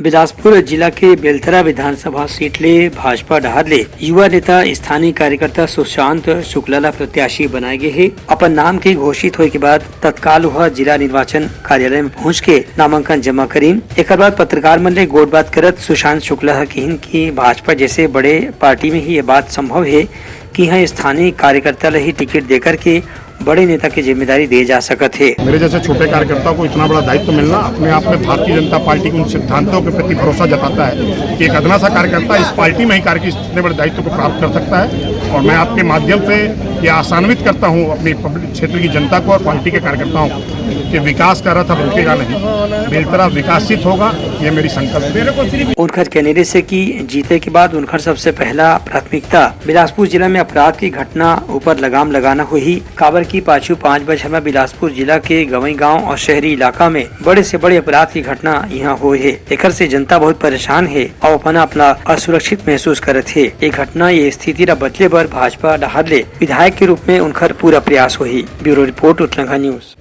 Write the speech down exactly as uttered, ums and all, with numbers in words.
बिलासपुर जिला के बेलतरा विधानसभा सीट ले भाजपा डहार ले युवा नेता स्थानीय कार्यकर्ता सुशांत शुक्ला ला प्रत्याशी बनाए गे हे। अपन नाम के घोषित होए के बाद तत्काल वह जिला निर्वाचन कार्यालय में पहुंच के नामांकन जमा करीन। एकर बाद पत्रकार मन ले गोठबात करत सुशांत शुक्ला ह किहिन कि भाजपा जैसे बड़े पार्टी में ही ये बात संभव हे कि यहाँ स्थानीय कार्यकर्ता ला ही टिकट देकर के बड़े नेता की जिम्मेदारी दे जा सकत हे। मेरे जैसे छोटे कार्यकर्ता को इतना बड़ा दायित्व मिलना, अपने आप में भारतीय जनता पार्टी के उन सिद्धांतों के प्रति भरोसा जताता है कि एक अदना सा कार्यकर्ता इस पार्टी में ही कार्य के इतने बड़े दायित्व को प्राप्त कर सकता है। और मैं आपके माध्यम से ये आशान्वित करता हूँ अपनी पब्लिक क्षेत्र की जनता को और पार्टी के कार्यकर्ताओं को कि विकास का रथ अब रुकेगा नहीं, बेलतरा विकसित होगा, ये मेरी संकल्प है। उनखर कहने से कि जीते के बाद उनखर सबसे पहला प्राथमिकता बिलासपुर जिला में अपराध की घटना ऊपर लगाम लगाना होही, काबर की पाछू पाँच बछर में बिलासपुर जिला के गंवई गांव और शहरी इलाका में बड़े से बड़े अपराध की घटना यहाँ होए हे। एकर से जनता बहुत परेशान हे और अपना अपना असुरक्षित महसूस करत हे। ये घटना, ये स्थिति ला बदले बर भाजपा डहार ले विधायक के रूप में उनखर पूरा प्रयास होही। ब्यूरो रिपोर्ट, उतलंघा न्यूज।